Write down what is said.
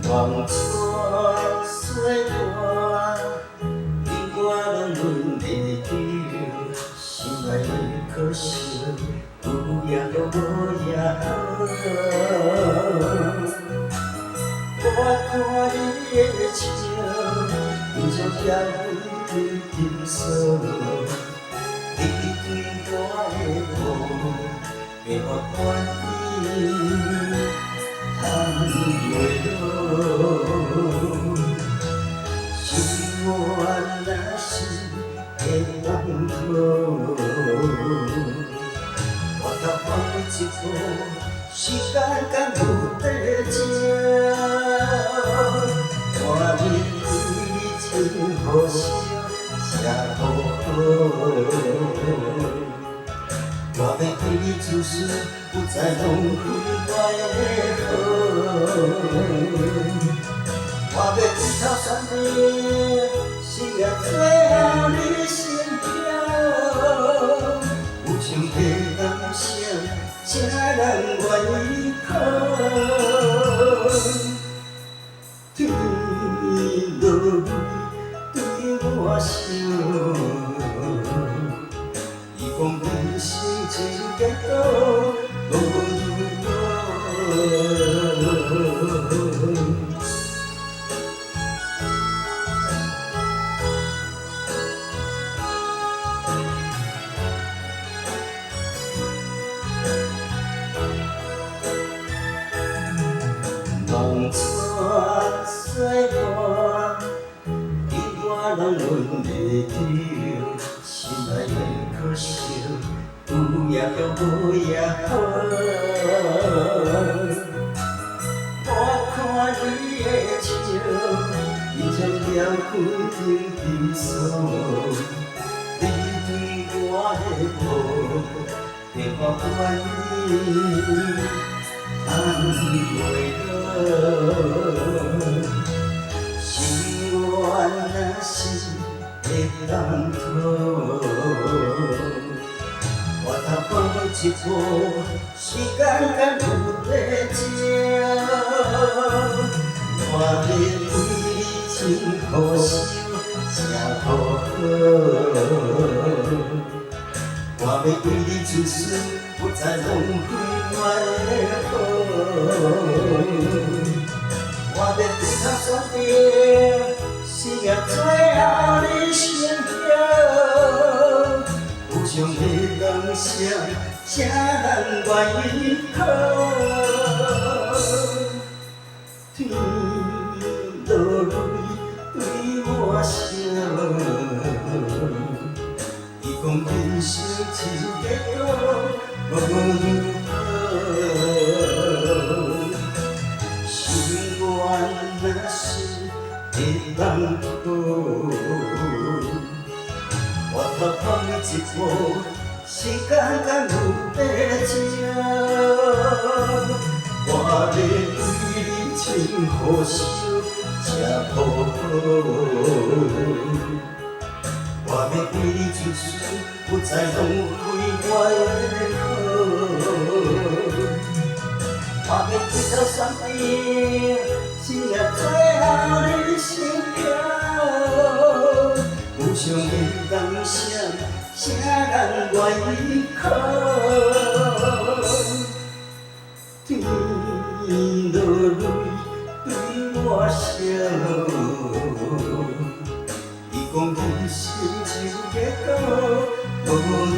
望穿雪外，你我攏忍袂著，心內的可惜，有也好，無也好。我看你的笑，面上緣分沉索，你對我的好，袂予願意通袂落。心願若是會當討，我頭放一步，時間敢有得情？我欲對你真好相，才好好。我欲對你自私，不再浪費我的好。我欲對頭選擇，死也最後你心跳。有情會當啥，啥人願意靠？天落淚對我笑，伊講人生一結果無如果。望穿雪外，你我攏忍袂著，心內的可惜，有也好，無也好。我看你的笑，面上緣分沉索，你對我的好，袂我願意通袂落。心願若是會當討，我頭放一步，時間敢有得情？我欲對你真好相，才好好。我欲對你自私，不再浪費我的好。我欲對頭選擇，死也最後你心跳。有情會當啥，啥人願意靠？天落淚對我笑，伊講人生一結果無如果。心願若是會當討，我頭放一步，時間敢有得情？我欲對你真好相，才好好。我欲對你自私，不再浪費我的好。我欲對頭選擇，死也最後你心跳。有情會當啥，啥人願意靠？天落淚對我笑，伊講人生一結果無如